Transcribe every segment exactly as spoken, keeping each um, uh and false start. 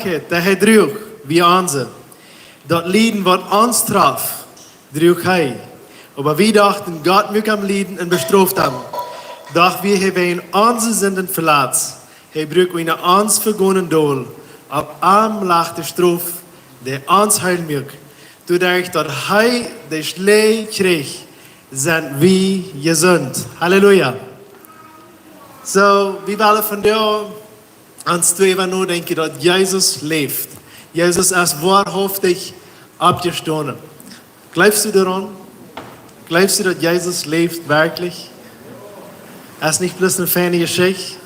Krankheit, dee hee druach, wia onse. Daut Lieden, waut ons traf, druach hee. Oba wie dochten, Gott muak am lieden un bestroft am. Doch wia hee wäajen onse Sinden veletzt. Hee bruak eene ons vegonen Dol. Opp am lach de Strof, dee ons heel muak. Doaderch daut hee de Schläaj kjrieech, sent wie jesunt. Halleluja. Soo, wie wellen vondoag ons doaräwa nodenkjen, daut Jesus läft. Jesus es woarhauftich oppjestonen. Jleefst du doaraun? Jleefst du, daut Jesus läft werkjlich? Es nich bloos eene feine Jeschicht.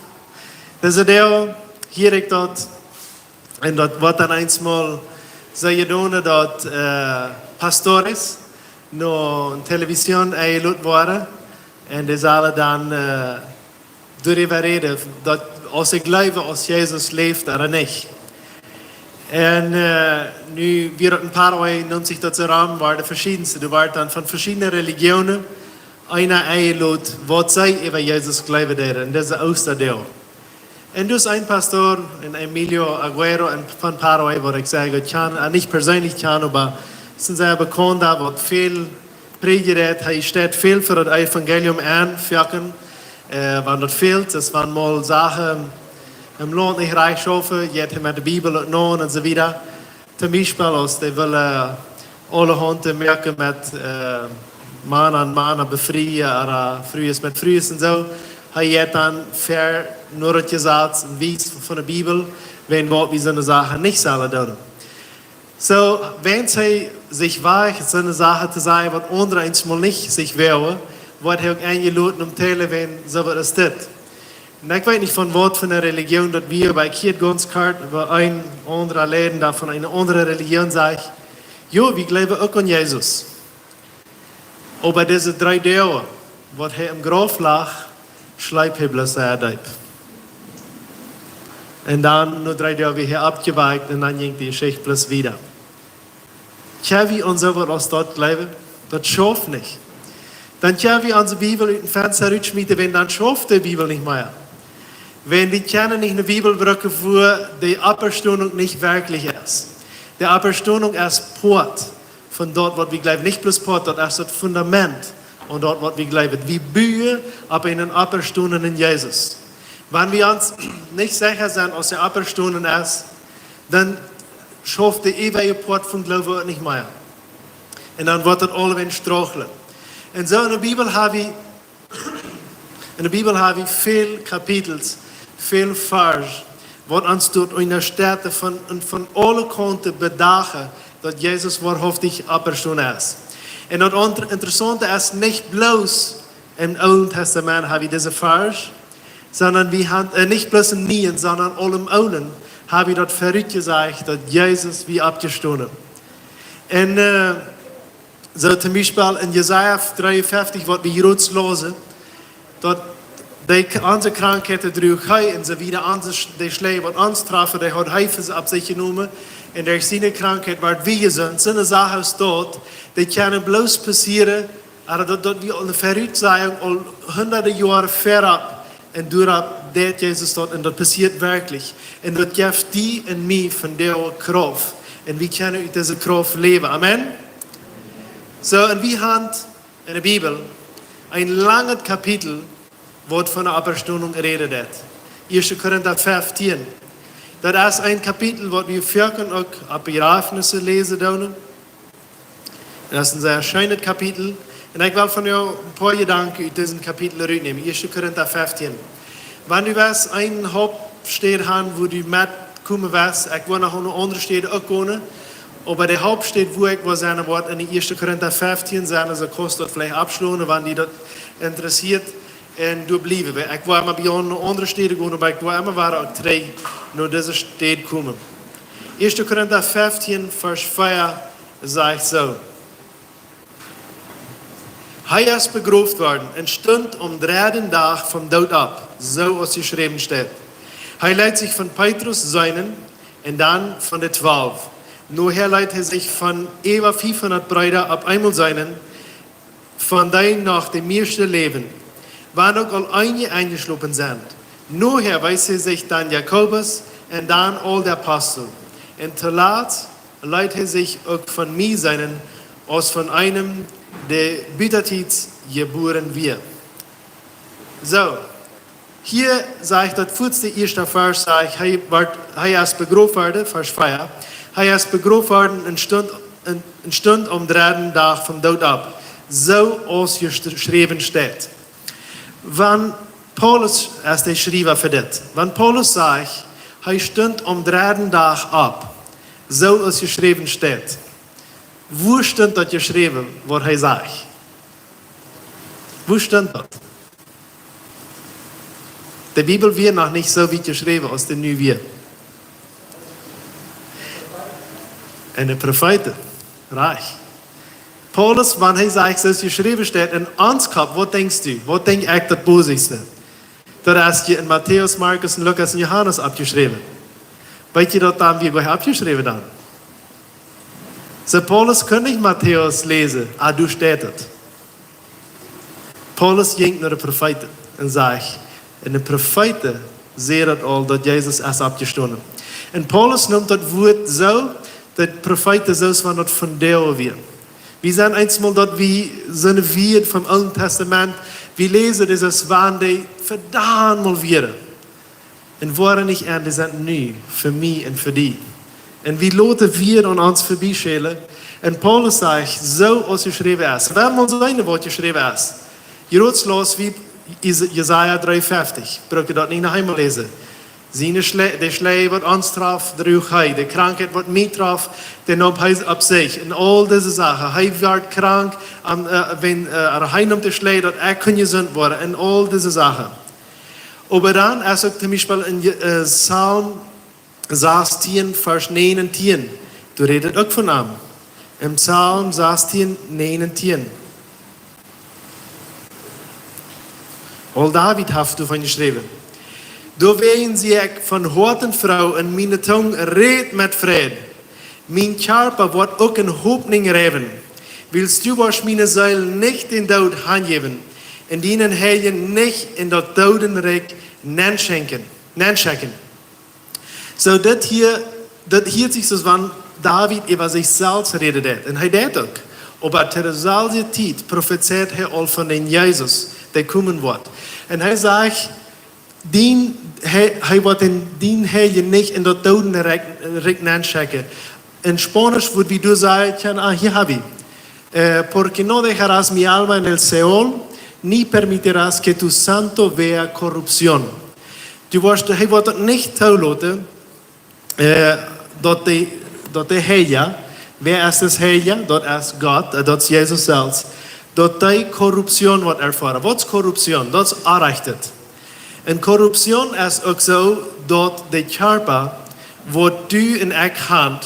Dise Doag hia ekj daut, un daut woat dan eemol soo jedonen, daut, äh, Pastores no eene Television enjelot woaren. Un dee sellen dan, äh, doaräwa räden, daut, aus see jleewen, aus Jesus läft ooda nich. Un, äh, nu wia daut een poa Joa, neem sikj daut soo rom, wieren de veschiedne, doa wieren dan von veschiedne Religionen eena enjelot, waut see äwa Jesus jleewen deeden, en dise Oostadoag. Un doa es een Pastor, een Emilio Agüero, een, von Paraguay, waut ekj sea goot kjan, äh, nich perseenlich kjan, oba es een sea bekaunda, waut väl prädjt. Hee steit väl fa daut Evangelium aun, foaken, äh, wan daut fält, es wan mol Sachen em Launt nich rajcht schaufen, jeit hee met de Bibel uk no un soo wieda. Toom Biespel, aus dee wellen, äh, aule Haunt moaken met, äh, Mana un Mana befrieen, ooda Frues met Frues un soo. Hee jeit dan ver no daut Jesaz un wiest von de Bibel, wäajen waut wie soone Sachen nich sellen doonen. Soo, wan see sikj woagen, soone Sachen to sajen, waut aundre eemol nich sikj woagen, woat hee uk enjelot, om to läwen, soo waut es dit. Un ekj weet nich, von waut fa eene Religion daut wia, oba ekj hia gaunz kort äwa een aundra Lied, daut von eene aundre Religion säd: "Jo, wie jleewen uk aun Jesus. Oba dise dree Doag, waut hee em Grauf lach, schleep hee bloos sea deep. Un dan, no dree Doag, wia hee oppjewakjt un dan jinkj de Jeschicht bloos wieda." Kjenn wie ons soo waut aus daut jleewen? Daut schauft nich. Dan kjenn wie onse Bibel ut daut Fensta rutschmieten, wan dan schauft de Bibel nich mea. Wan wie kjennen nich eene Bibel brucken, wua de Oppstonunk nich werkjlich es. De Oppstonunk es Poat von daut, waut wie jleewen. Nich bloos Poat, daut es daut Fundament von daut, waut wie jleewen. Wie buen opp eenen oppjestonenen Jesus. Wan wie ons nich secha sent, aus hee oppjestonen es, dan schauft de eewje Poat von Gloowen uk nich mea. Un dan woat daut aulawäajen strucklen. Un soo en de Bibel hab wie, en de Bibel hab wie väl Kapitels, väl Varsch, waut ons doa unjastetten von, un von aule Kaunten bedachen, daut Jesus woarhauftich oppjestonen es. Un daut inter-, Interessaunte es, nich bloos em Oolen Testament hab wie dise Varsch, sonda wie haben, äh, nich bloos em Nieen, sonda uk em Oolen, hab wie daut verut jesajcht, daut Jesus wia oppjestonen. Un, äh, soo toom Biespel en Jesaja dreeunfeftich, waut wie jrod läsen, daut dee, onse Krankheiten druach hee un soo wieda, onse Sch-, de Schläaj, waut ons trafen, dee haud hee fa sikj opp sikj jenomen. Un derch siene Krankheit worden wie jesunt. Soone Sachen es daut, dee kjennen bloos passieren, oba daut, daut wia aul eene Verutsajen, aul hunderte Joaren verut. Un doaropp deed Jesus daut, un daut passieet werkjlich. Un daut jeft die un mie vondoag Krauft. Un wie kjennen ut dise Krauft läwen. Amen. Soo, un wie haben en de Bibel een langet Kapitel, waut von de Oppstonunk räden deit. Ieeschte Korinta feftieen. Daut es een Kapitel, waut wie foaken uk opp Bejrafnisse läsen doonen. Daut es een sea scheenet Kapitel. Un ekj well vondoag een poa Jedanken ut dit Kapitel rutnämen. Ieeschte Korinta feftieen. Wan du west eene Hauptstäd haben, wua du metkomen west, ekj woa noch aune aundre Städen uk gonen. Oba de Hauptstäd, wua ekj woa sennen, woat en de Ieeschte Korinta feftieen sennen, soo kaust daut veleicht oppschlonen, wan die daut interessieet. Un doa bliewen wie. Ekj woa mau bie aune aundre Städen gonen, oba ekj woa mau wada uk trigj no dise Städ komen. Ieeschte Korinta feftieen, Varsch vea sajcht soo: "Hee es begroft worden un stunt aum dredden Dach vom Doot opp, soo aus jeschräwen steit. Hee leet sikj von Petrus seenen un dan von de Twalw. Nohäa leet hee sikj von äwa fiefhundat Breeda opp eemol seenen, von dee noch de mieeschte läwen, wan uk aul eenje enjeschlopen sent. Nohäa wees hee sikj dan Jakobus un dan aul de Apostel." Un toolatst leet hee sikj uk von mie seenen, aus von eenem, dee butatiets jebuaren wia. Soo, hia sajcht daut fuats, de ieeschte Varsch sajcht, hee wort, hee es begroft worden, Varsch vea, hee es begroft worden un stunt, un, un stunt aum dredden Dach vom Doot opp, soo aus jeschräwen steit. Wan Paulus, es de Schriewa fa dit, wan Paulus sajcht, hee stunt aum dredden Dach opp, soo aus jeschräwen steit, wua stunt daut jeschräwen, waut hee sajcht? Wua stunt daut? De Bibel wia noch nich soo wiet jeschräwen aus dee nu wia. En de Profeeten, rajcht. Paulus, wan hee sajcht, soo aus jeschräwen steit, en ons Kopp, waut denkjst du? Waut denkj ekj daut bosischte? Daut es je en Matäus, Markus un Lukas un Johanes oppjeschräwen. Weet jie daut dan wia goa oppjeschräwen dan? Soo Paulus kunn nich Matäus läsen, ah, doa steit et. Paulus jinkj no de Profeeten un sajcht, en de Profeeten säden daut aul, daut Jesus es oppjestonen. Un Paulus nemt daut Wuat soo, daut Profeeten soo aus wan daut von doa wia. Wie seenen eensmol daut wie soone Wieed vom Oolen Tastament, wie läsen dit soo aus wan dee vedan mol wieren. Un woaren nich en, dee sent nu fa mie un fa die. Un wie loten Wieed aun ons verbie schälen. Un Paulus sajcht, soo aus jeschräwen es. Wan wie seenen, waut jeschräwen es. Jrots läs wie Is-, Jesaja dree feftich, bruck daut nich noch eemol läsen. Siene Schlä-, de Schläaj, waut ons trof, druach hee. De Krankheit, waut mie trof, dee neem hee opp sikj. Un aul dise Sachen. Hee wort krank, aun, äh, wan, äh, hee neem de Schläaj, daut ekj kunn jesunt woaren. Un aul dise Sachen. Oba dan, aus uk toom Biespel en Je-, äh, Psalm sastieen, Varsch näajen un tieen, doa rät et uk von am. En Psalm sastieen, näajen un tieen. Aul David haft doavon jeschräwen. Doawäajen sie ekj von Hoaten froo un miene Tung rät met Freid. Mien Kjarpa woat uk en Hopninj räwen, wiels du woascht miene Seel nich dän Doot hanjäwen, un dienen Heiljen nich en daut Doodenrikj nenschekjen, nenschekjen. Soo, dit hia, dit hieet sikj soo aus wan David äwa sikj selfst räden deed. Un hee deed uk. Oba to de selwje Tiet profezeit hee aul von dän Jesus, dee komen woat. Un hee sajcht, dien, hee, hee woat en dien Heiljen nich en daut Doodenrikj, Rikj nenschekjen. En Spaunisch wudd wie doa sajen, ah, hia hab wie. Eh, porque no dejarás mi alma en el Seol, ni permitirás que tu santo vea corrupción. Du woascht, hee woat daut nich toloten, eh, daut de, daut de Heilja, wäa es de Heilja? Daut es Gott, eh, daut es Jesus selfst. Daut dee Korruption woat erfoaren. Waut es Korruption? Daut es Onrajcht. Un Korruption es uk soo, daut de Kjarpa, waut du un ekj han,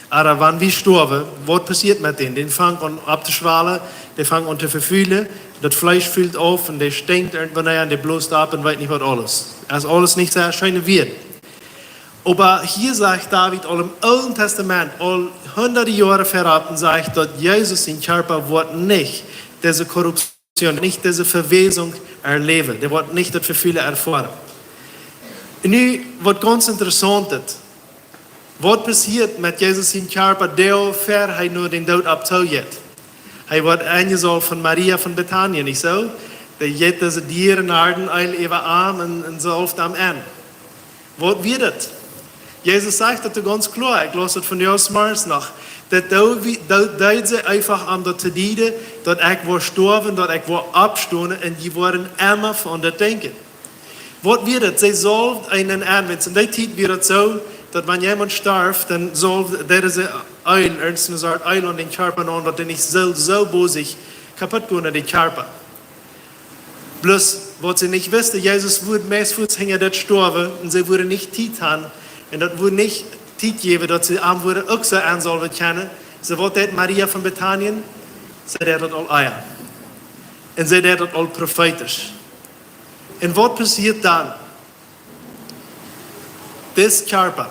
oba wan wie stoawen, waut passieet met dän? Dän fangt aun opptoschwalen, dee fangt aun to vefulen, daut Fleesch felt auf un dee stinkjt irjentwanea un dee blost opp un weet nich waut aules. Es aules nich sea scheen un wiet. Oba hia sajcht David aul em Oolen Tastament, aul hundade Joaren verut, un sajcht, daut Jesus sien Kjarpa woat nich dise Korruption, nich dise Vewäsunk erläwen. Dee woat nich daut Vefulen erfoaren. Nu, waut gaunz interessauntet, waut passieet met Jesus sien Kjarpa, dee ver hee no dän Doot opp too jeit? Hee woat enjesaulft von Maria von Bethanien, nich soo? Dee jeit dise diere Nardeneeel äwa am un, un saulft am en. Waut wia daut? Jesus sajcht daut gaunz kloa, ekj laus daut vondoag zemorjes noch. Daut doo-, doo-, deed see eefach om daut to dieden, daut ekj woa stoawen, daut ekj woa oppstonen, un jie woaren emma aun daut denkjen. Waut wia daut? See saulft eenen en, wiels en dee Tiet wia daut soo, daut wan jemaunt storf, dan saulften see Eel, irjent eene Sort Eel aun dän Kjarpa aun, daut dee nich soo, soo bosich kaput jinkj, de Kjarpa. Bloos, waut see nich wisten, Jesus wudd meist fuaz hinja daut stoawen, un see wudden nich Tiet han, un daut wudd nich Tiet jäwen, daut see am wudden uk soo ensaulwen kjennen. Soo waut deed Maria von Bethanien? See deed daut aul ea. Un see deed daut aul profeetisch. Un waut passieet dan? Dis Kjarpa.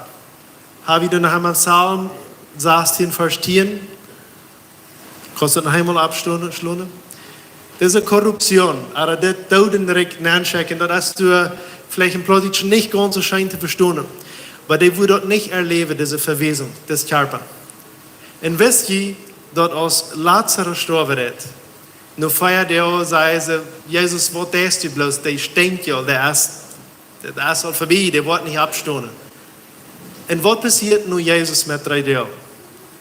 Hab wie dan noch eemol Psalm sastieen, Varsch tieen? Kaust du daut noch eemol oppschlonen? Dise Korruption, oba dit Doodenrikj nenschekjen, daut es veleicht em Plautdietschen nich gaunz soo scheen to vestonen. Oba dee wudd daut nich erläwen, dise Vewäsunk, dis Kjarpa. Un wist jie, daut aus Lazarus stoawen deed, no vea Doag säden see: "Jesus, waut deist du bloos? Dee stinkjt aul, dee es, dee es aul vebie, dee woat nich oppstonen." Un waut passieet nu Jesus met dree Doag?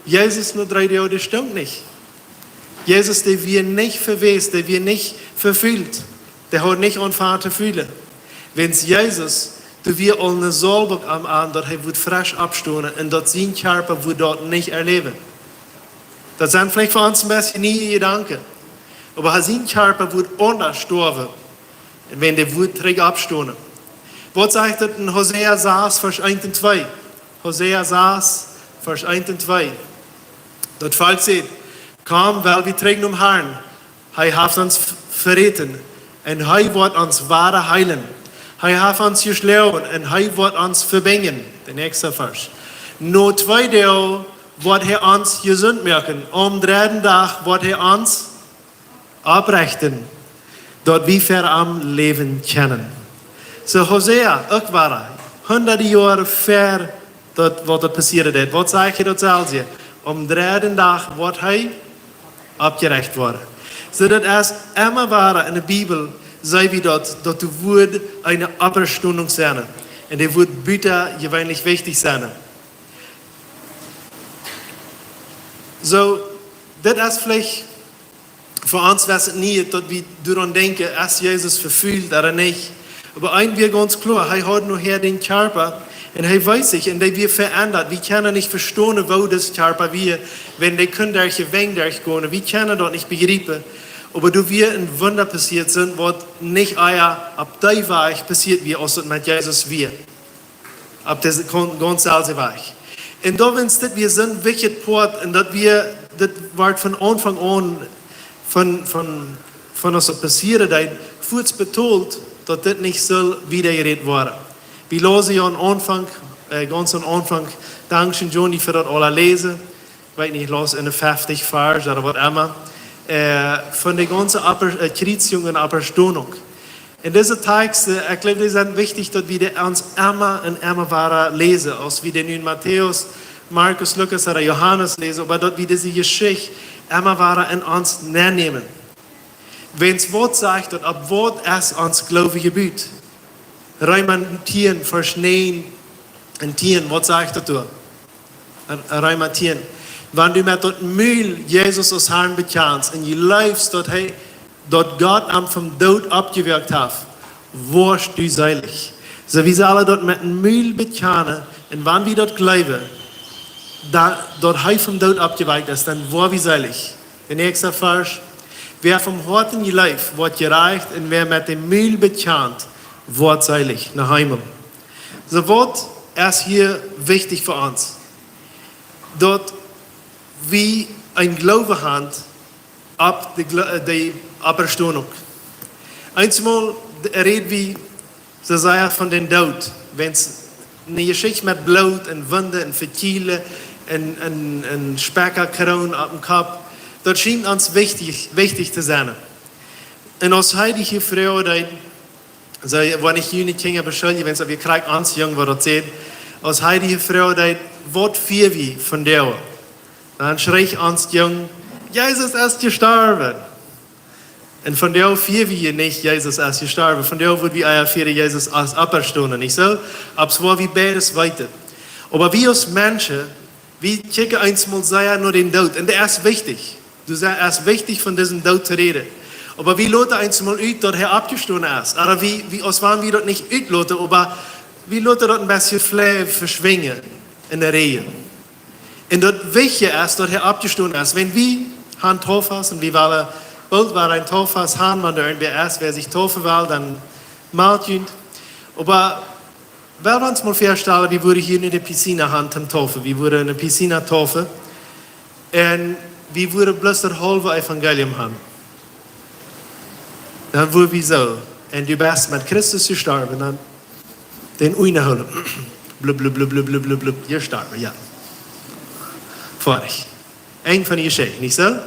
Jesus no dree Doag, dee stunk nich. Jesus, dee wia nich vewäst, dee wia nich vefult, dee haud nich aunjefongen to fulen. Wiels Jesus, doa wia aul eene Saulwunk aun am, daut hee wudd fresch oppstonen un daut sien Kjarpa wudd daut nich erläwen. Daut sent veleicht fa ons een bät niee Jedanken, oba hee, sien Kjarpa wudd aundasch stoawen, un wan dee wudd trigj oppstonen. Waut sajcht daut en Hosea sas, Varsch eent un twee? Hosea sas, Varsch eent un twee. Daut Volkj sajcht: "Komm, well wie trigj nom Harn. Hee haft ons v-, veräten un hee woat ons wada heelen. Hee haft ons jeschloagen un hee woat ons vebinjen." De näakjste Varsch. "No twee Doag woat hee ons jesunt moaken. Aum dredden Dach woat hee ons opprechten, daut wie ver am läwen kjennen." Soo Hosea, uk wada, hundade Joaren ver daut, waut daut passieet deed. Waut sajcht hee daut selfst? Aum dredden Dach woat hee oppjerecht woaren. Soo daut es emma wada en de Bibel, see wie daut, daut doa wudd eene Oppstonunk sennen. Un dee wudd butajeweenlich wichtich sennen. Soo, dit es veleicht fa ons, wia et nich, daut wie doaraun denkjen, es Jesus vefult ooda nich. Oba eent wia gaunz kloa, hee haud nu hia dän Kjarpa un hee wees sikj, un dee wia veendat. Wie kjennen nich vestonen, woo dis Kjarpa wia, wan dee kunn derch de Wenj derchgonen. Wie kjennen daut nich bejriepen. Oba doa wia een Wunda passieet, sent waut nich ea opp dee Wajch passieet wia, aus daut met Jesus wia. Opp dise gaun-, gaunz selwje Wajch. Un doawäajen es dit wia soon wichtjet Poat, un daut wia, dit wort von Aunfank aun, von, von, von aus daut passieed, daut fuaz betolt, daut dit nich sull wiedajerät woaren. Wie läsen jo aum Aunfank, äh, gaunz aum Aunfank, dankscheen Johnny fa daut aula läsen. Weet nich, läs enne feftich Varsch ooda waut emma, äh, von de gaunze Opp-, äh, Kjriezjunk un Oppstonunk. Un dise Takjsten, äh, ekj jleew, dee sent wichtich, daut wie dee ons emma un emma wada läsen, aus wie dee nu en Matäus, Markus, Lukas ooda Johanes läsen, oba daut wie dise Jeschicht emma wada en ons nennämen. Wiels waut sajcht daut, opp waut es ons Gloowen jebut? Reema tieen, Varsch näajen un tieen, waut sajcht daut doa? Reema tieen. Wan du met daut Mul Jesus aus Harn bekjanst un jleefst, daut hee, daut Gott am vom Doot oppjewakjt haft, woascht du seelich. Soo, wie sellen daut met daut Mul bekjanen, un wan wie daut jleewen, daut, daut hee vom Doot oppjewakjt es, dan woa wie seelich. De näakjste Varsch: "Wäa vom Hoaten jleeft, woat jerajcht, un wäa met daut Mul bekjant, woat seelich." No Himmel. Soo, waut es hia wichtich fa ons? Daut wie een Gloowen haben opp de Glo-, äh, de Oppstonunk. Eemol räd wie soo sea von dän Doot, wan et eene Jeschicht met Bloot un Wunden un Vekjielen un, un, un Spekjakroon opp dän Kopp, daut schient ons wichtich, wichtich to sennen. Un aus hee dee Fru deed, see, wan ekj june Kjinja beschuldje, wan see, wie kjrieen ons Jung, waut daut sajcht, aus hee dee Fru deed: "Waut fia wie vondoag?" Dan schrieech ons Jung: "Jesus es jestorwen!" Un vondoag fia wie nich, Jesus es jestorwen. Vondoag wudd wie ea fieren, Jesus es oppjestonen, nich soo? Opp soo wie beides weeten. Oba wie aus Menschen, wie kjikjen eemol sea no dän Doot. Un daut es wichtich. Daut es wichtich, von disen Doot to räden. Oba wie loten eemol ut, daut hee oppjestonen es. Ooda wie, wie, aus wan wie daut nich utloten, oba wie loten daut een bät veleicht veschwinjen en de Räd. Un daut Wichtje es, daut hee oppjestonen es. Wan wie han Tauffest, un wie wellen boolt wada een Tauffest han, wan doa irjentwäa es, wäa sikj taufen well, dan meldt junt. Oba well wie ons mol väastalen, wie wudden hia en de Piscina han toom taufen. Wie wudden en de Piscina taufen. Un wie wudden bloos daut haulwe Evangelium han. Dan wudd wie soo: "Un du best met Christus jestorwen", dan dän Uine hoolen. Blub, blub, blub, jestorwen, jo. Foadich. Enj von de Jeschicht, nich soo?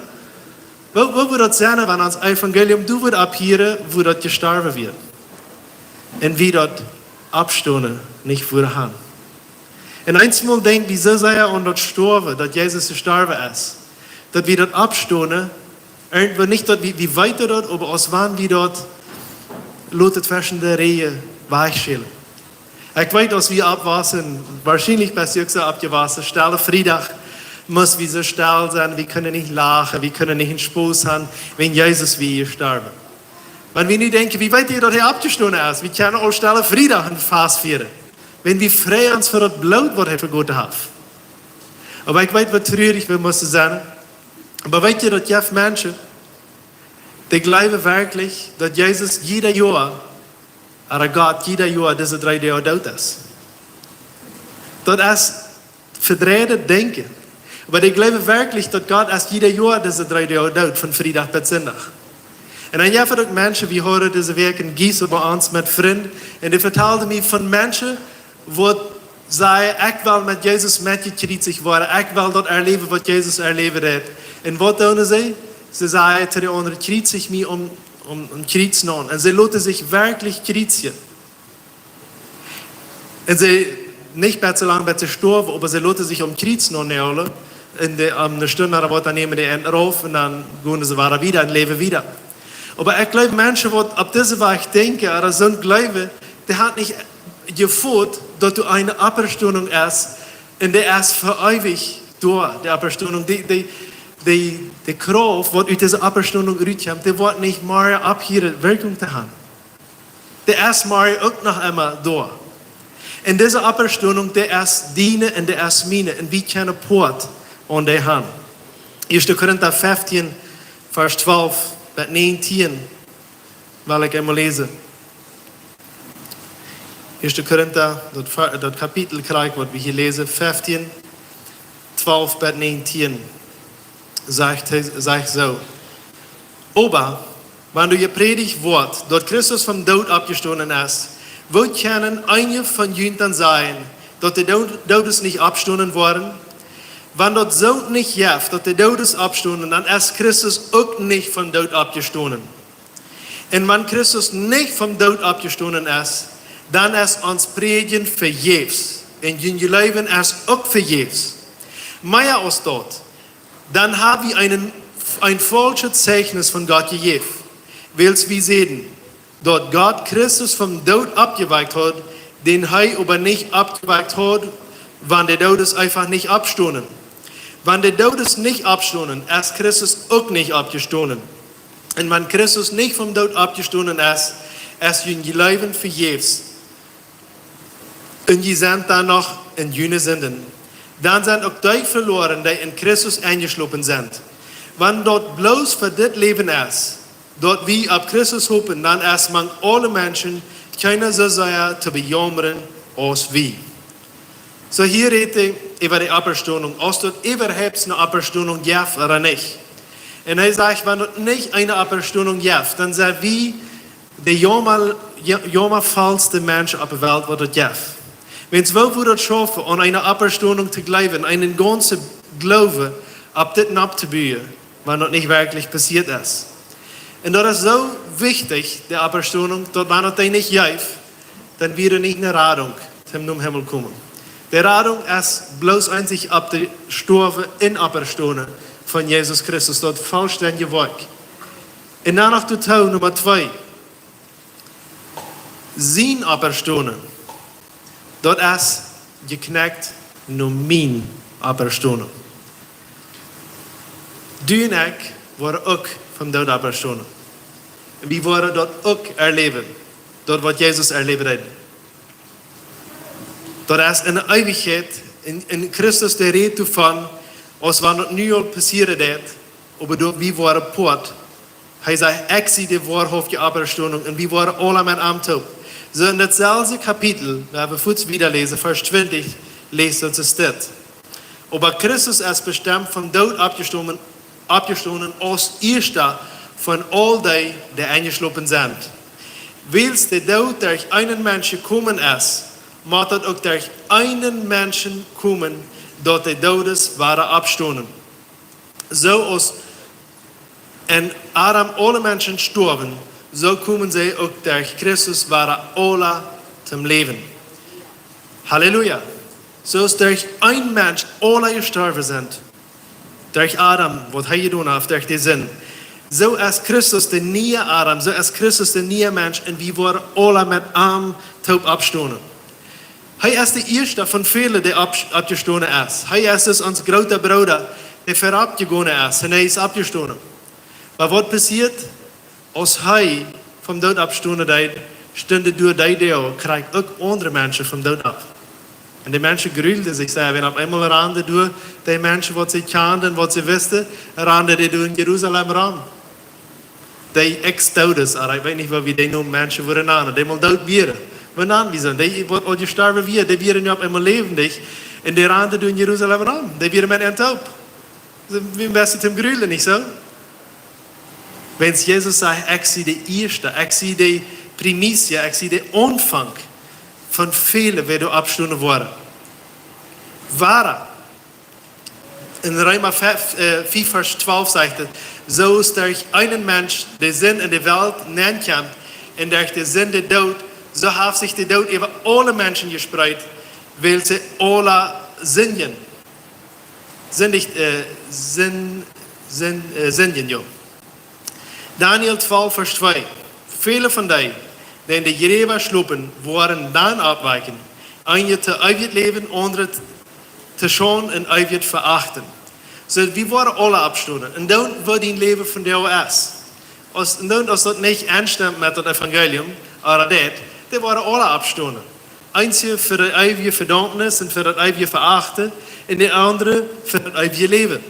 Woo, woo wudd daut sennen, wan ons Evangelium doa wudd opphieren, woo daut jestorwen wia? Un wie daut Oppstonen nich wudden han. Un eensmol denkj wie soo sea aun daut Stoawen, daut Jesus jestorwen es, daut wie daut Oppstonen, irjentwoo nich daut wie, wie weeten daut, oba aus wan wie daut loten tweschen de Räajen wajchschälen. Ekj weet, aus wie oppwussen, woarschienlich best du uk soo oppjewossen, Stelle Friedach, must wie soo stell sennen, wie kjennen nich lachen, wie kjennen nich een Spos haben, wan Jesus wia jestorwen. Wan wie nu denkjen, wie weeten, daut hee oppjestonen es, wie kjennen aul Stelle Friedach een Fast fieren, wan wie freien ons fa daut Bloot, waut hee vegoten haft. Oba ekj weet, woo trurich wie motten sennen. Oba weetst du, daut jeft Menschen, dee jleewen werkjlich, daut Jesus jieda Joa, ooda Gott jieda Joa dise dree Doag doot es. Daut es vedreide Denkjen. Oba dee jleewen werkjlich, daut Gott es jieda Joa dise dree Doag doot, von Friedach bat Sindach. Un dan jeft daut uk Menschen, wie hauden dise Wäakj een Gießen bie ons met Frind, un dee vetalden mie von Menschen, waut säden: "Ekj well met Jesus metjekjriezicht woaren, ekj well daut erläwen, waut Jesus erläwen deed." Un waut doonen see? See säden to de aundre: "Kjriezich mie om, om, om Kjriez naun." Un see loten sikj werkjlich kjriezijen. Un see, nich bat soo lang bat see stoawen, oba see loten sikj om Kjriez naun näajlen. Un de, om eene Stund ooda waut, dan nämen dee an rauf un dan gonen see wada wieda un läwen wieda. Oba ekj jleew, Menschen, waut opp dise Wies denkjen, ooda soon Gloowen, dee haben nich jefeelt, daut doa eene Oppstonunk es, un dee es fa eewich doa, de Oppstonunk, dee, dee, dee, de Krauft, waut ut dise Oppstonunk rutkjemt, dee woat nich mea opphieren Wirkjunk to haben. Dee es mea uk noch emma doa. Un dise Oppstonunk, dee es diene un dee es miene, un wie kjennen Poat aun dee haben. Ieeschte Korinta feftieen, Varsch twalf bat näajentieen, well ekj emol läsen. Ieeschte Korinta, daut Ver-, daut Kapitel krakjt, waut wie hia läsen, feftieen, twalf bat näajentieen, sajcht hee, sajcht soo: "Oba wan doa jeprädicht woat, daut Christus vom Doot oppjestonen es, woo kjennen eenje von junt dan sajen, daut de Dood-, Doodes nich oppstonen woaren? Wan daut soo nich jeft, daut de Doodes oppstonen, dan es Christus uk nich vom Doot oppjestonen. Un wan Christus nich vom Doot oppjestonen es, dan es ons Prädjen vejäfs, un jun Jleewen es uk vejäfs. Mea aus daut, dan hab wie eenen, een faulschet Zeichnis von Gott jejäft, wiels wie säden, daut Gott Christus vom Doot oppjewakjt haud, dän hee oba nich oppjewakjt haud, wan de Doodes eefach nich oppstonen. Wan de Doodes nich oppstonen, es Christus uk nich oppjestonen. Un wan Christus nich vom Doot oppjestonen es, es jun Jleewen vejäfs, un jie sent dan noch en june Sinden. Dan sent uk dee veloaren, dee en Christus enjeschlopen sent. Wan daut bloos fa dit Läwen es, daut wie opp Christus hopen, dan es mank aule Menschen kjeena soo sea to bejaumren aus wie." Soo, hia rät hee äwa de Oppstonunk, aus daut äwahaupt eene Oppstonunk jeft ooda nich. Un hee sajcht, wan daut nich eene Oppstonunk jeft, dan sent wie de jauma-, ja-, jaumavollste Menschen opp de Welt, waut daut jeft. Wiels woo wudd daut schaufen, aun eene Oppstonunk to jleewen, eenen gaunzen Gloowen opp dit nopp to buen, wan daut nich werkjlich passieet es? Un daut es soo wichtich, de Oppstonunk, daut wan daut dee nich jeft, dan wia nich eene Radunk, toom nom Himmel komen. De Radunk es bloos eensich opp de Stoawen un Oppstonen von Jesus Christus, daut vollstendje Woakj. Un dan noch doatoo, Numma twee, sien Oppstonen. Daut es jekjnekjt no mien Oppstonen. Du un ekj woaren uk vom Doot oppstonen. Wie woaren daut uk erläwen, daut waut Jesus erläwen deed. Daut es en de Eewichkjeit, en, en Christus, dee rät doavon, aus wan daut nu aul passieren deed, oba doa, wie woaren Poat. Hee sajcht: "Ekj sie de woarhauftje Oppstonunk", un wie woaren aula met am toop. Soo en daut selwje Kapitel, wan wie fuaz wieda läsen, Varsch twintich, läst daut soo steit: "Oba Christus es bestemt vom Doot oppjestonen, oppjestonen aus ieeschta von aul dee, dee enjeschlopen sent. Wiels de Doot derch eenen Menschen jekomen es, mott daut uk derch eenen Menschen komen, daut de Doodes woaren oppstonen. Soo aus en Adam aule Menschen stoawen, soo komen see uk derch Christus woaren aula toom Läwen." Halleluja. Soo aus derch een Mensch aule jestorwen sent, derch Adam, waut hee jedonen haft, derch de Sind, soo es Christus de niee Adam, soo es Christus de niee Mensch, un wie woaren aule met am toop oppstonen. Hee es de ieeschta von väle, dee opp-, oppjestonen es. Hee es dus ons groota Brooda, dee verop jegonen es, un hee es oppjestonen. Oba waut passieet? Aus hee vom Doot oppstonen deed, stunden doa dee Doag krakjt uk aundre Menschen vom Doot opp. Un de Menschen grulden sikj sea, wan opp eemol randen doa dee Menschen, waut see kjanden, waut see wisten, randen dee doa en Jerusalem rom. Dee Ex-Todes, oba ekj weet nich, woo wie dee nomen, Menschen wudden nanen, dee mol doot wieren. Woo nanen wie see? Dee, waut aul jestorwen wieren, dee wieren nu opp eemol läwendich. Un dee randen doa en Jerusalem rom. Dee wieren met an toop. Soo, wie een bät toom grullen, nich soo? Wan Jesus sajcht: "Ekj sie de ieeschta, ekj sie de primicia, ekj sie de Aunfank von väle, waut doa oppstonen woaren." Wada, en Reema fief, äh, fief Varsch twalf sajcht et: "Soo aus derch eenen Mensch de Sind en de Welt nenkjeem, un derch de Sind de Doot, soo haft sikj de Doot äwa aule Menschen jespreet, wiels see aule sindjen." Sindicht, äh, sin-, sin-, äh, sindjen, jo. Daniel twalf, Varsch twee: "Väle von dee, dee en de Jräwa schlopen, woaren dan oppwaken, eenje to eewjet Läwen, aundre to Schaund un eewjet Verachten." Soo, wie woaren aule oppstonen. Un dan, woo dien Läwen vondoag es. Aus, un dan, aus daut nich enstemt met daut Evangelium, oba daut, dee woaren aule oppstonen. Eenje fa de eewje Vedaumnis un fa daut eewje Verachten, un de aundre fa daut eewje Läwen.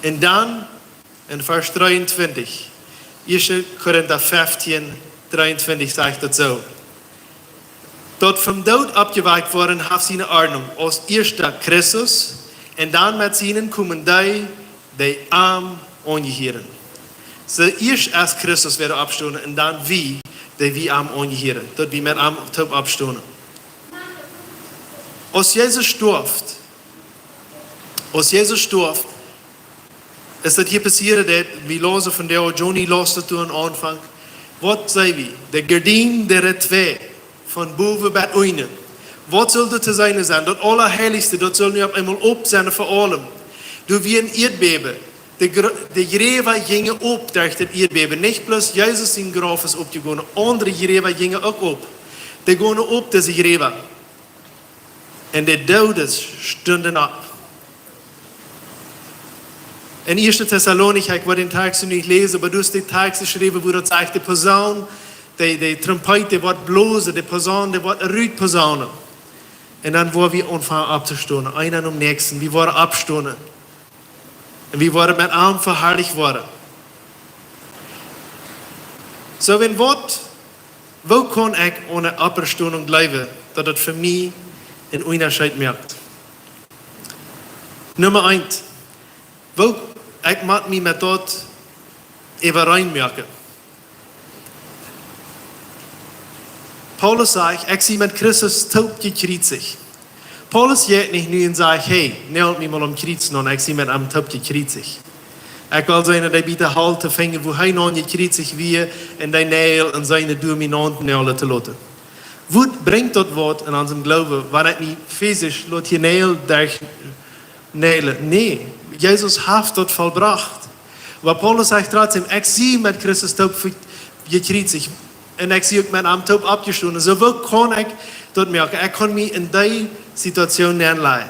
Un dan, en Varsch dreeuntwintich, ieeschte Korinta fieftieen, dreeuntwintich, sajcht et soo: "Daut vom Doot oppjewakjt woaren haft siene Ordnunk, aus ieescht Christus, un dan met sienen komen dee, dee am aunjehieren." Soo, ieescht es Christus, waut oppstonen, un dan wie, dee wie am aunjehieren, daut wie met am toop oppstonen. Aus Jesus storf, aus Jesus storf, es daut hia passieren deed, wie läsen von de, Johnny läs et aum Aunfank. Waut see wie? De Gardien, dee rett wajch, von bowen bat unjen. Waut sull doa to seenen sennen? Daut Aulaheilichste, daut sull nu opp eemol op sennen fa aulem. Doa wia een Ieedbäben. De Gr-, de Jräwa jinjen op derch daut Ieedbäben. Nich bloos Jesus sien Grauf es opjegonen, aundre Jräwa jinjen uk op. Dee gonen op, dise Jräwa. Un de Doodes stunden opp. En ieeschte Tessalonicha, ekj woa dän Tekst nich läsen, oba doa es de Tekst jeschräwen, woo daut sajcht, de Posaun, de, de Trompet, dee woat blosen, de Posaun, dee woat rutposaunen. Un dan woa wie aunfangen opptostonen, eena nom näakjsten, wie woaren oppstonen. Un wie woaren met am veharlicht woaren. Soo, wan waut, woo kaun ekj opp eene Oppstonunk jleewen, daut et fa mie een Unjascheet moakt? Numma eent, woo, ekj mott mie met daut äwareen moaken. Paulus sajcht: "Ekj sie met Christus toop jekjriezicht." Paulus jeit nich nu un sajcht: "Hey, näajelt mie mol aum Kjriez naun, ekj sie met am toop jekjriezicht." Ekj well seenen, daut hee bät de Holt to finjen, wua hee naun jekjriezicht wia, un dee Näajel un seenen doa mie naun näajlen to loten. Waut brinjt daut waut en onsen Gloowen, wan ekj mie physisch lot hia näajlen, derch näajlen? Nä, Jesus haft daut vollbrocht. Oba Paulus sajcht trotzdäm: "Ekj sie met Christus toop ve-, jekjriezicht. Un ekj sie uk met am toop oppjestonen." Soo, woo kaun ekj daut moaken? Ekj kaun mie en dee Situation nenlajen.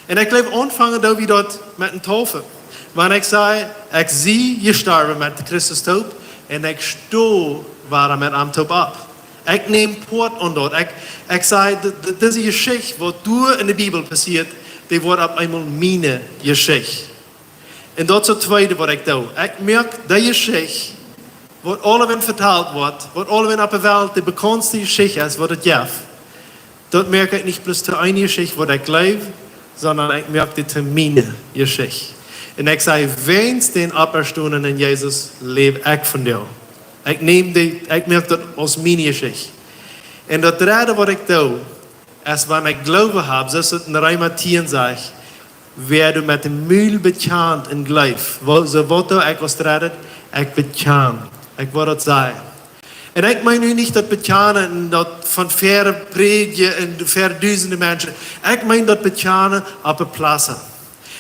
Un ekj jleew, aunfangen doo wie daut met eene Taufe. Wan ekj saj: "Ekj sie jestorwen met Christus toop, un ekj sto wada met am toop opp." Ekj näm Poat aun daut. Ekj, ekj saj, d-, d-, dise Jeschicht, waut doa en de Bibel passieet, dee woat opp eemol miene Jeschicht. Un daut es daut tweede, waut ekj doo. Ekj moak dee Jeschicht, waut aulawäajen vetalt woat, waut aulawäajen opp de Welt de bekauntste Jeschicht es, waut et jeft, daut moak ekj nich bloos to eene Jeschicht, waut ekj jleew, sonda ekj moak dee to miene Jeschicht. Un ekj saj: "Wäajens dän Oppjestonenen Jesus läw ekj vondoag." Ekj näm dee, ekj moak daut aus miene Jeschicht. Un daut dredde, waut ekj doo, es, wan ekj Gloowen hab, soo aus et en Reema tieen sajcht: "Wäa doa met däm Mul bekjant un jleeft." Woo, soo waut doo ekj aus dreddet? Ekj bekjan. Ekj woa daut sajen. Un ekj meen nu nich daut bekjanen un daut von väare prädjen un väare dusende Menschen. Ekj meen daut bekjanen opp de Plaza.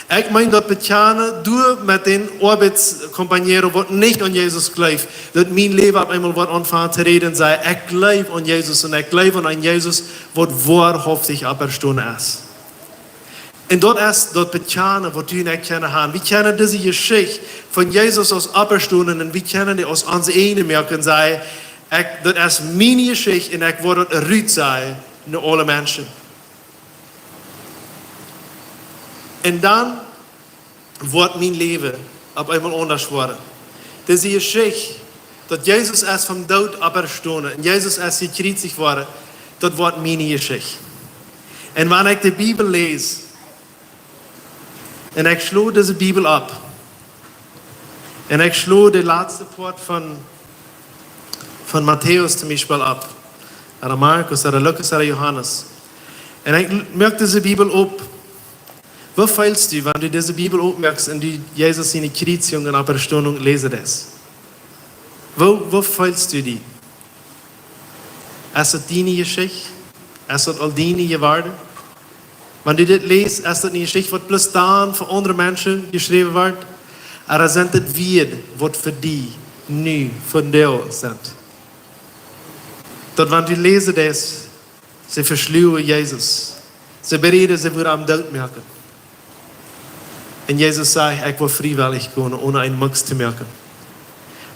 Ekj meen daut bekjanen doa met dän Oabeitskompañero, waut nich aun Jesus jleeft, daut mien Läwen opp eemol woat aunfangen to räden un sajen: "Ekj jleew aun Jesus un ekj jleew aun een Jesus, waut woarhauftich oppjestonen es." Un daut es daut bekjanen, waut du un ekj kjennen haben. Wie kjennen dise Jeschicht von Jesus aus oppjestonen un wie kjennen dee aus onse ieejne moaken un sajen: "Ekj, daut es miene Jeschicht un ekj woa daut rut sajen no aule Menschen." Un dan woat mien Läwen opp eemol aundasch woaren. Dise Jeschicht, daut Jesus es vom Doot oppjestonen un Jesus es jekjriezicht worden, daut woat miene Jeschicht. Un wan ekj de Bibel läs, un ekj schlo dise Bibel opp, un ekj schlo de latste Poat von, von Matäus toom Biespel opp, ooda Markus, ooda Lukas, ooda Johanes, un ekj moak dise Bibel op, woo feelst du, wan du dise Bibel opmoakst un du Jesus siene Kjriezigung un Oppstonunk läsen deist? Woo, woo feelst du die? Es daut diene Jeschicht? Es daut aul diene jeworden? Wan du dit läst, es daut eene Jeschicht, waut bloos dan fa aundre Menschen jeschräwen woat? Ooda sent daut Wieed, waut fa die nu vondoag sent? Daut wan du läsen deist, see veschluagen Jesus. See bereeden, see wudden am doot moaken. Un Jesus säd: "Ekj woa friewellich gonen, onen een Mucks to moaken."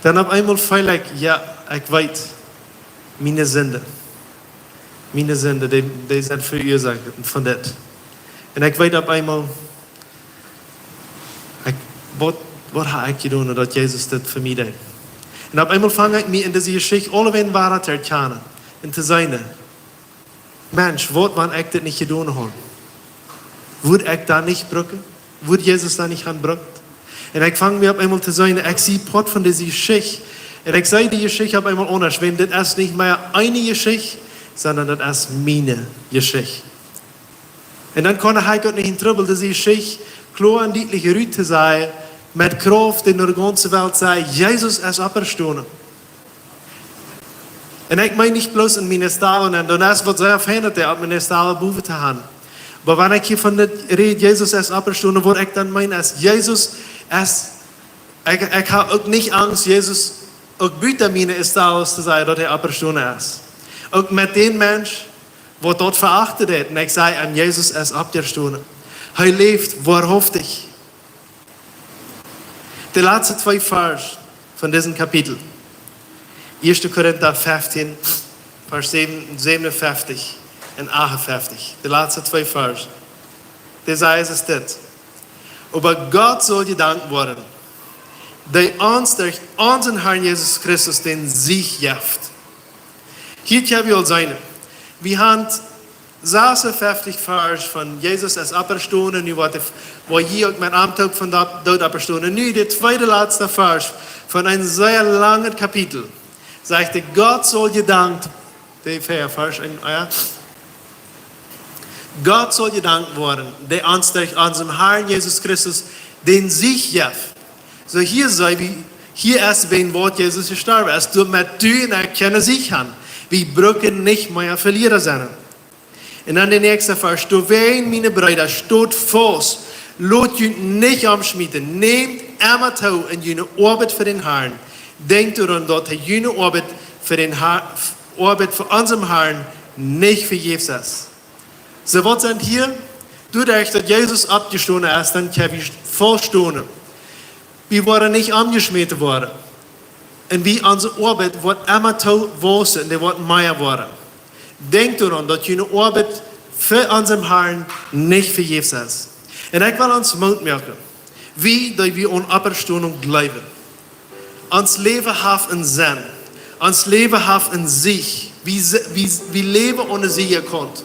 Dan opp eemol feel ekj, jo, ekj weet, miene Sinden, miene Sinden, dee, dee sent veruasoakt von dit. Un ekj weet opp eemol, ekj, waut, waut hab ekj jedonen, daut Jesus dit fa mie deed? Un opp eemol fang ekj mie en dise Jeschicht aulawäajen wada to erkjanen un to seenen: "Mensch, waut wan ekj dit nich jedonen haud? Wudd ekj dan nich brucken? Wudd Jesus dan nich han brukt?" Un ekj fang mie opp eemol to seenen, ekj sie Poat von dise Jeschicht. Un ekj see dee Jeschicht opp eemol aundasch, wiels dit es nich mea eene Jeschicht, sonda daut es miene Jeschicht. Un dan kaun ekj uk nich en Trubbel, dise Jeschicht kloa un dietlich rut to sajen, met Krauft en de gaunze Welt sajen: "Jesus es oppjestonen." Un ekj meen nich bloos en miene Staul, un daut es waut sea fein, daut dee opp miene Staul bowen to han. Oba wan ekj hia von dit räd, Jesus es oppjestonen, waut ekj dan meen es, Jesus es, ekj, ekj hab uk nich Angst, Jesus uk buta miene Staul to sajen, daut hee oppjestonen es. Uk met dän Mensch, waut daut veachten deed, un ekj saj am: "Jesus es oppjestonen. Hee läft woarhauftich." De latste twee Varsch von disen Kapitel. Ieeschte Korinta feftieen, Varsch säwen, säwenunfeftich un achtunfeftich. De latste twee Varsch. Dee sajcht es dit: "Oba Gott saul jedankt woaren, dee ons derch onsen Harn Jesus Christus dän Siech jeft." Hia kjenn wie aul seenen, wie han sasunfeftich Varsch von Jesus es oppjestonen, nu woat hee, woa hia uk met am toop von doot, doot oppjestonen. Nu de tweede latste Varsch von een sea langet Kapitel. Sajcht hee: "Gott saul jedankt", de vea Varsch, un, jo. "Gott saul jedankt woaren, dee ons derch onsen Harn Jesus Christus dän Siech jeft." Soo hia see wie, hia es wäajen waut Jesus jestorwen es, doamet du un ekj kjennen Siech han. Wie brucken nich mea Veliera sennen. Un dan de näakjste Varsch: "Doawäajen, miene Breeda, stot faust, lot junt nich omschmieten, nämt emma too en june Oabeit fa dän Harn. Denkjt doaraun, daut hee june Oabeit fa dän Har-, Oabeit fa onsen Harn nich vejäfs es." Soo, waut sent hia? Doaderch daut Jesus oppjestonen es, dan kjenn wie faust stonen. Wie woaren nich omjeschmäten woaren. Un wie, onse Oabeit woat emma too wausen un dee woat mea woaren. Denkjt doaraun, daut june Oabeit fa onsen Harn nich vejäfs es. Un ekj well ons Moot moaken, wie, dee wie aun Oppstonunk jleewen. Ons Läwen haft een Senn. Ons Läwen haft een Siech. Wie se-, wie, wie läwen aun de Siejakaunt.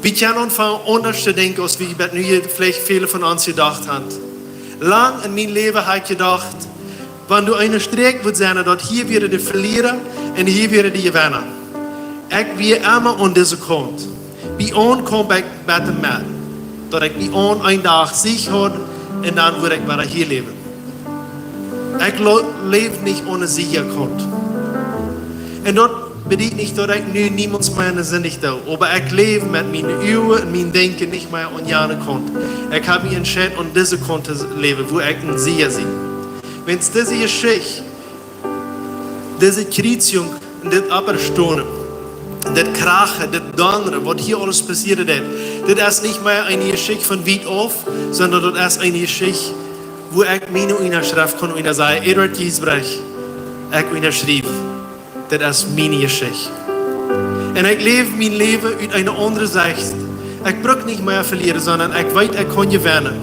Wie kjennen aunfangen aundasch to denkjen, aus wie bat nu veleicht väle von ons jedocht haben. Lang en mien Läwen hab ekj jedocht, wan doa eene Strakj wudd sennen, daut hia wieren de Veliera un hia wieren de Jewenna. Ekj wia emma aun dise Kaunt. Bie aun kaum ekj bat de Med, daut ekj bie aun een Dach Siech haud un dan wudd ekj wada hia läwen. Ekj lo-, läw nich aun de Siejakaunt. Un daut bediet nich, daut ekj nu niemols mea ne Sind doo, oba ekj läw met miene Uagen un mien Denkjen nich mea aun jane Kaunt. Ekj hab mie entscheit, aun dise Kaunt to läwen, wua ekj een Sieja sie. Wan dise Jeschicht, dise Kjriezjunk un dit Oppstonen, dit Krachen, dit Donnren, waut hia aules passieet es, dit es nich mea eene Jeschicht von wiet auf, sonda daut es eene Jeschicht, wua ekj miene Unjaschreft kaun unjasajen: Eduard Giesbrecht, ekj unjaschriew. Dit es miene Jeschicht. Un ekj läw mien Läwen ut eene aundre Sicht. Ekj bruk nich mea velieren, sonda ekj weet, ekj kaun jewennen.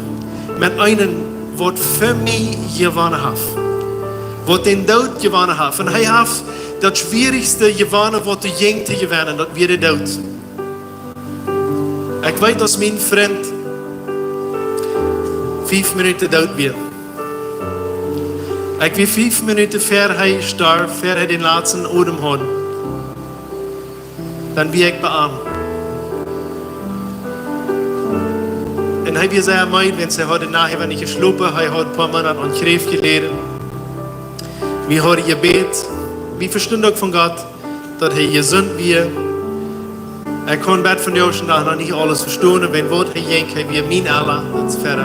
Met eenen, waut fa mie jewonnen haft. Waut dän Doot jewonnen haft. Un hee haft daut schwierichste jewonnen, waut doa jinkj to jewennen, daut wia de Doot. Ekj weet, aus mien Frint fief Minuten doot wia. Ekj wia fief Minuten ver hee storf, ver hee dän latsten Odem haud. Dan wia ekj bie am. Un hee wia sea meed, wiels hee haud de Nacht äwa nich jeschlopen, hee haud een poa Moonat aun Kjräft jeläden. Wie hauden jebät, wie vestunden uk von Gott, daut hee jesunt wia. Ekj kunn bat vondoag dän Dach noch nich aules vestonen, wiels waut hee jinkj, hee wia mien Ella, daut es ver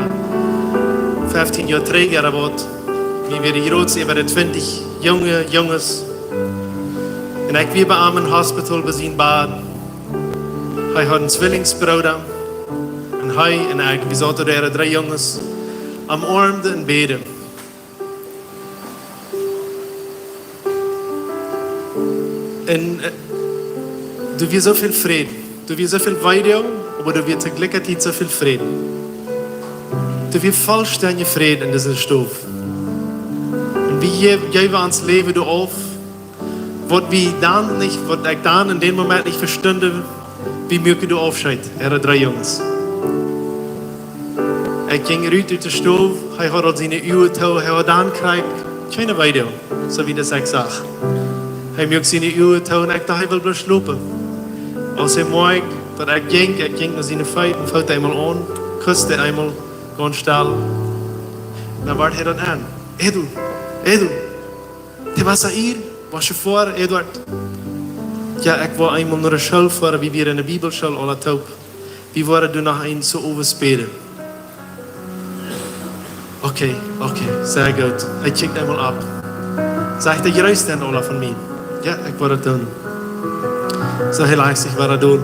feftieen Joa trigj ooda waut. Wie wieren jrod äwa de twintich junge Junges. Un ekj wia bie am em Hospital bie sien Bad. Hee haud een Zwillingsbrooda. Un hee un ekj, wie sauten doa, dree Junges, omoarmt un bäden. Un, äh, doa wia soo väl Fräd. Doa wia soo väl Weedoag, oba doa wia to jlikje Tiet soo väl Fräd. Doa wia vollstendja Fräd en dise Stow. Un wie je-, jeewen ons Läwen doa auf, waut wie dan nich, waut ekj dan en dän Moment nich vestunden, wie muaken doa Aufscheet, äare dree Junges. Ekj jinkj rut ut de Stow, hee haud aul siene Uagen too, hee haud dan krakjt kjeene Weedoag, soo aus daut ekj sach. Hee muak siene Uagen too un ekj docht, hee wull bloos schlopen. Aus hee moakjt, daut ekj jinkj, ekj jinkj no siene Feet un foot eemol aun, kust eemol, gaunz stell. Dan wort hee daut aun. Edu, Edu, ¿te vas a ir? ¿Vas a fuera, Eduard? Jo, ekj woa eemol no de School foaren, wie wieren en de Bibelschool aula toop. Wie woaren doa noch eenen Owent bäden. Okay, okay, sea goot. Hee kjikjt eemol opp. Sajcht hee: "Jreess dee aula von mie." "Jo, ekj woa daut doonen." Soo, hee lajcht sikj wada dol.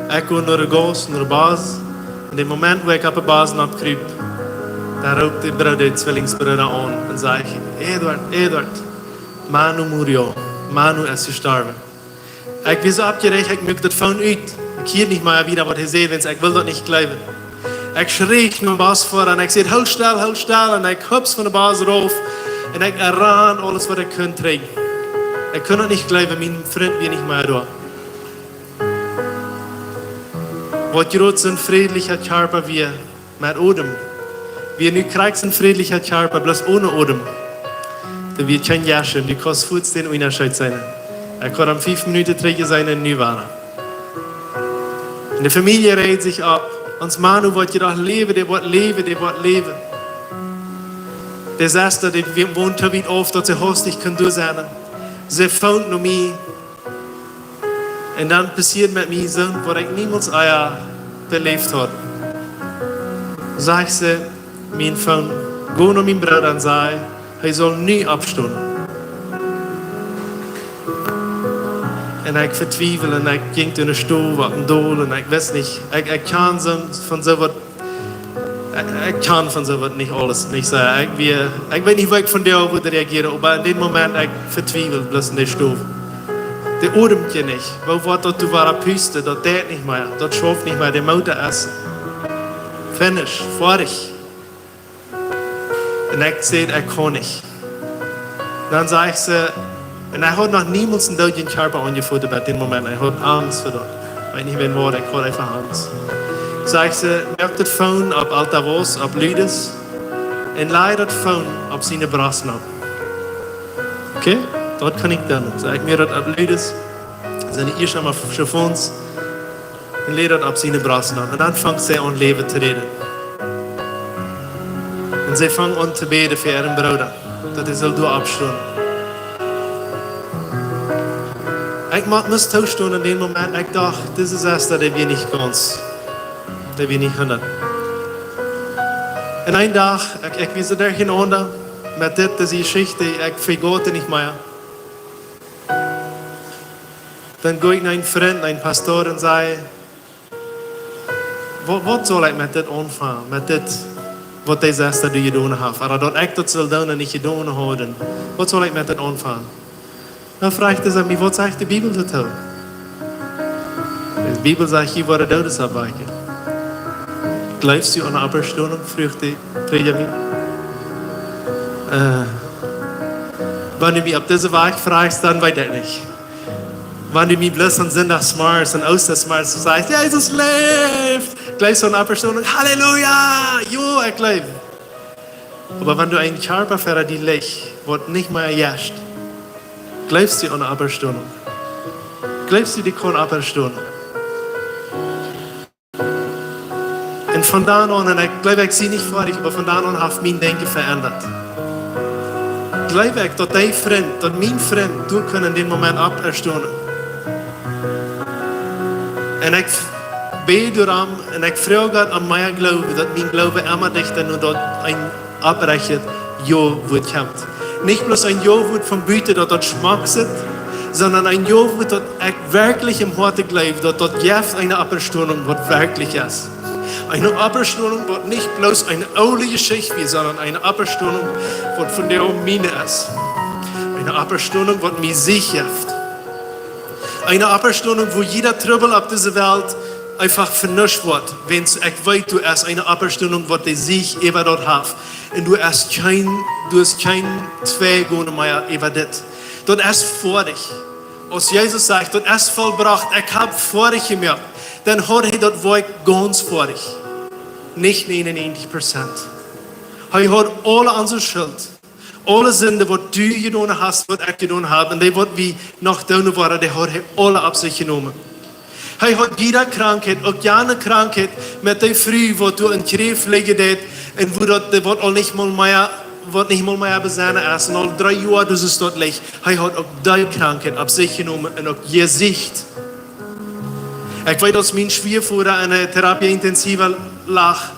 Ekj go no de Gauss, no de Bus. En dän Moment, wua ekj opp de Bus nopp krup, dan roopt de Brooda, de Zwillingsbrooda aun un sajcht: "Eduard, Eduard, Manu murió, Manu es jestorwen." Ekj wia soo oppjerächt, ekj muak daut Phone ut. Ekj hieed nich mea wieda, waut hee säd, wiels ekj wull daut nich jleewen. Ekj schrie nom Busfoara un ekj säd: "Hool stell, hool stell." Un ekj hups von de Bus rauf un ekj ran aules, waut ekj kunn, trigj. Ekj kunn daut nich jleewen, mien Frint wia nich mea doa. Waut jrod sien frädlicha Kjarpa wia met Odem, wia nu krakjt sien frädlicha Kjarpa, bloos one Odem. Doa wia kjeen Jeschem, du kaust fuaz dän Unjascheet seenen. Ekj haud am fief Minuten trigj jeseenen un nu wia hee. Un de Famielje reed sikj opp. Ons Manu woat jedocht läwen, dee woat läwen, dee woat läwen. De Sesta, dee wo-, wond too wiet auf, daut see haustich kunn doa sennen. See phont no mie. Un dan passieed met mie soont, waut ekj niemols ea beläft haud. Sajcht see, mien Phone: "Go no mien Brooda un saj, hee saul nu oppstonen." Un ekj vetwieweld un ekj jinkj doa enne Stow opp un dol un ekj wist nich, ekj, ekj kaun soo, von soo waut, ekj, ekj kaun von soo waut nich aules, nich soo. Ekj wia, ekj weet nich, woo ekj vondoag wudd reagieren, oba en dän Moment, ekj vetwieweld bloos en de Stow. De Odem kjeem nich. Woo woat daut doa wada pusten? Daut deit nich mea. Daut schauft nich mea. De Motor es finish, foadich. Un ekj säd: "Ekj kaun nich." Dan sajcht see, un ekj haud noch niemols een doodjen Kjarpa aunjefoten bat dän Moment. Ekj haud Angst fa daut. Weet nich, woo daut, ekj haud eefach Angst. Sajcht see: "Moak daut Phone opp altavoz, opp ludes, un laj daut Phone opp siene Brost nopp." Okay, daut kaun ekj doonen. Soo ekj moak daut opp ludes, siene ieescht eemol Chiffones, un laj daut opp siene Brost nopp. Un dan funk see aun Läwen to räden. Un see funk aun to bäden fa äaren Brooda, daut hee saul doa oppstonen. Ekj mott, must toostonen en dän Moment, ekj docht, dit es es, daut hab ekj nich gaunz, daut hab ekj nich hundat. Un een Dach, ekj, ekj wia soo derchenaunda met dit, dise Jeschicht, ekj vejloof nich mea. Dan go ekj no een Frint, een Pastor un säd: "Waut, waut saul ekj met dit aunfangen? Met dit, waut dee Sesta doa jedonen haft? Ooda daut ekj daut saul doonen un nich jedonen haud? Waut saul ekj met dit aunfangen?" Dan fruach hee mie: "Waut sajcht de Bibel doatoo?" "De Bibel sajcht, jie woaren Doodes oppwakjen." "Jleefst du aun de Oppstonunk?" fruach de Prädja mie. Äh, wan du mie opp dise Wajch fruachst, dan weet ekj nich. Wan du mie bloos aun Sindachsmorjes un Oostasmorjes sajchst: "Jesus läft", jleefst du aun de Oppstonunk? Halleluja! Jo, ekj jleew. Oba wan du een Kjarpa ver die licht, waut nich mea jeist, jleefst du aun de Oppstonunk? Jleefst du, dee kaun oppstonen? Un von dan aun, un ekj jleew, ekj sie nich foadich, oba von dan aun haft mien Denkjen veendat. Jleew ekj, daut dee Frint, daut mien Frint, dee kunn en dän Moment oppstonen. Un ekj bäd doarom un ekj froag Gott om mea Gloowen, daut mien Gloowen emma dichta no daut een opprechtet Jo-Wuat kjemt. Nich bloos een Jo-Wuat von buten, daut daut schmock sitt, sonda een Jo-Wuat, daut ekj werkjlich em Hoaten jleew, daut daut jeft eene Oppstonunk, waut werkjlich es. Eene Oppstonunk, waut nich bloos eene oole Jeschicht wia, sonda eene Oppstonunk, waut von de Omine es. Eene Oppstonunk, waut mie Sieg jeft. Eene Oppstonunk, wua jieda Trubbel opp dise Welt eefach venicht woat, wiels ekj weet, doa es eene Oppstonunk, waut de Sieg äwa daut haft. Un doa es kjeen, doa es kjeen Tweigone mea äwa dit. Daut es foadich. Aus Jesus sajcht: "Daut es vollbrocht, ekj hab foadich jemoakt", dan haud hee daut Woakj gaunz foadich. Nich nienenuntachentich Prozent. Hee haud aule onse Schult, aule Sind, waut du jedonen hast, waut ekj jedonen hab, un dee, waut wie noch doonen woaren, dee haud hee aule opp sikj jenomen. Hee haud jieda Krankheit, uk jane Krankheit, met dee Fru, waut doa em Kjriew lijen deed, un wua daut, dee waut aul nich mol mea, waut nich mol mea besennen es, un aul dree Joa, daut es daut licht. Hee haud uk dee Krankheit opp sikj jenomen un uk jesicht. Ekj weet, aus mien Schwiavoda enne Terapia Intensiva lach,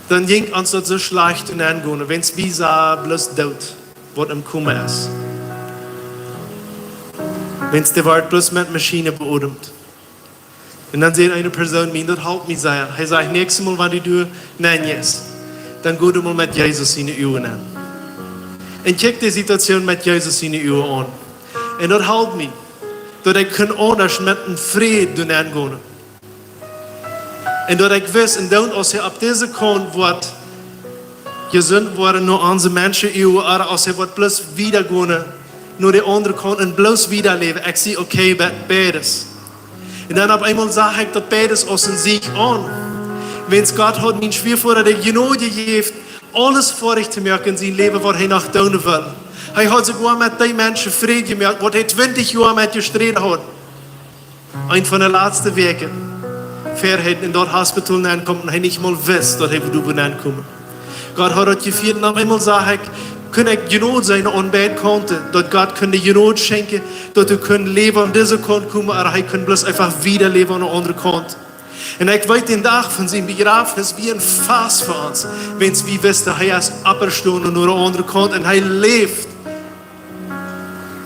dan jinkj ons daut soo schlajcht to nengonen, wiels wie sajen bloos doot, waut em Koma es. Wiels dee woat bloos met Maschien beodemt. Un dan säd eene Persoon mie, daut holp mie sea. Hee säd: "Näakjstet Mol, wan du doa nenjeist, dan go du mol met Jesus siene Uagen nenn. Un kjikj de Situation met Jesus siene Uagen aun." Un daut holp mie, daut ekj kunn aundasch met een Fräd doa nengonen. Un daut ekj wist, un dan, aus hee opp dise Kaunt woat jesunt woaren no onse Menschen, ooda aus hee woat bloos wieda gonen no de aundre Kaunt un bloos wieda läwen, ekj säd: "Okay, be-, beides." Un dan opp eemol sach ekj daut beides aus een Sieg aun. Wiels Gott haud mien Schwiavoda de Jnod jejäft, aules foadich to moaken en sien Läwen, waut hee noch doonen wull. Hee haud soogoa met dee Menschen Fräd jemoakt, waut hee twintich Joa met jesträden haud. Eent von de latste Wäakjen, ver hee en daut Hospital nenkjeem un hee nich mol wist, daut hee doa wudd nenkomen. Gott haud daut jefieet un opp eemol sach ekj, kunn ekj Jnod seenen aun beid Kaunten, daut Gott kunn de Jnod schenkjen, daut hee kunn läwen aun dise Kaunt komen, ooda hee kunn bloos eefach wieda läwen aun de aundre Kaunt. Un ekj weet, dän Dach von sien Bejrafnis wia een Fast fa ons, wiels wie wisten, hee es oppjestonen no de aundre Kaunt un hee läft.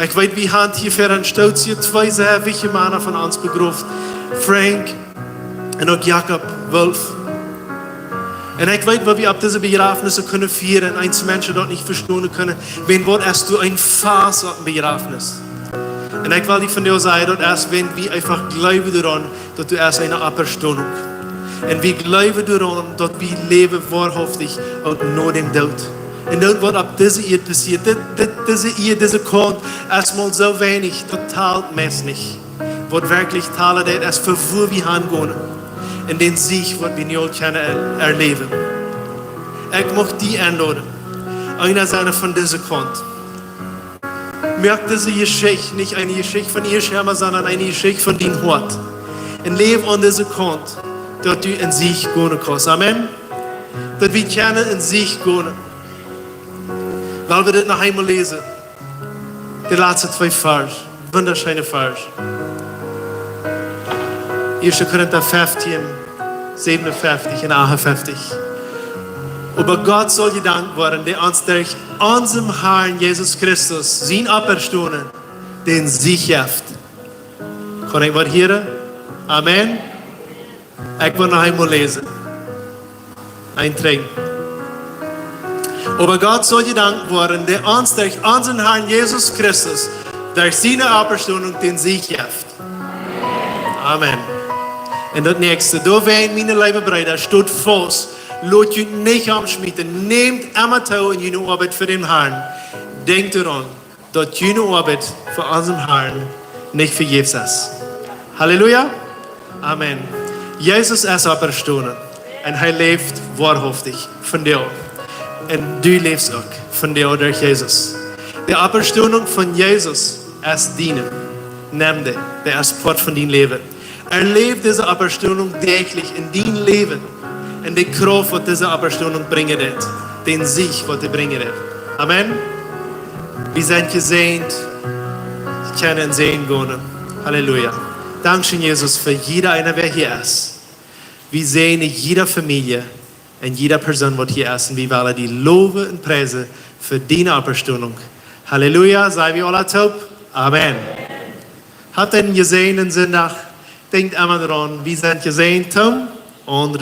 Ekj weet, wie haben hia ver een Stootje twee sea wichtje Mana von ons begroft, Frank un uk Jakob Wolf. Un ekj weet, waut wie opp dise Bejrafnisse kunnen fieren, eenje Menschen daut nich vestonen kunnen, wan waut es doa een Fast opp eene Bejrafnis. Un ekj well die vondoag sajen, daut es, wan wie eefach jleewen doaraun, daut doa es eene Oppstonunk. Un wie jleewen doaraun, daut wie läwen woarhauftich uk no dän Doot. Un daut, waut opp dise Ieed passieet, dit, dit, dise Ieed, dise Kaunt, es mau soo weinich, daut talt meist nich. Waut werkjlich talen deit, es fa wua wie hangonen. Un dän Sieg, waut wie nu aul kjennen er-, erläwen. Ekj mucht die enloden, eena sennen von dise Kaunt. Moak dise Jeschicht nich eene Jeschicht von Ieschema, sonda eene Jeschicht von dien Hoat. Un läw aun dise Kaunt, daut du en Sieg gonen kaust. Amen. Daut wie kjennen en Sieg gonen. Lot wie dit noch eemol läsen. De latste twee Varsch. Wundascheene Varsch. Ieeschte Korinta feftieen, säwenunfeftich un achtunfeftich. Oba Gott saul jedankt woaren, dee ons derch onsen Harn Jesus Christus, sien Oppstonen, dän Sieg jeft. Kaun ekj waut hieren? Amen. Ekj well noch eemol läsen. Een Tränen. Oba Gott saul jedankt woaren, dee ons derch onsen Harn Jesus Christus, derch siene Oppstonen dän Sieg jeft. Amen. Un daut näakjste, doawäajen, miene leewe Breeda, stot faust, lot junt nich omschmieten, nämt emma too en june Oabeit fa dän Harn. Denkjt doaraun, daut june Oabeit fa onsen Harn nich vejäfs es. Halleluja. Amen. Jesus es oppjestonen un hee läft woahaftich vondoag. Un du läfst uk vondoag derch Jesus. De Oppstonunk von Jesus es diene. Nemm dee. Dee es Poat von dien Läwen. Erläw dise Oppstonunk däachlich en dien Läwen. Un de Krauft, waut dise Oppstonunk brinjen deit. Dän Sieg, waut dee brinjen deit. Amen. Wie sent jesäajent. Kjennen en Säajen gonen. Halleluja. Dankscheen, Jesus, fa jieda eena, wäa hia es. Wie säajnen jieda Famielje un jieda Persoon, waut hia es. Un wie wellen die lowen un priesen fa diene Oppstonunk. Halleluja, saj wie aula toop. Amen. Habt eenen jesäajenden Sindach. Denkjt emma doaraun, wie sent jesäajent toom aundre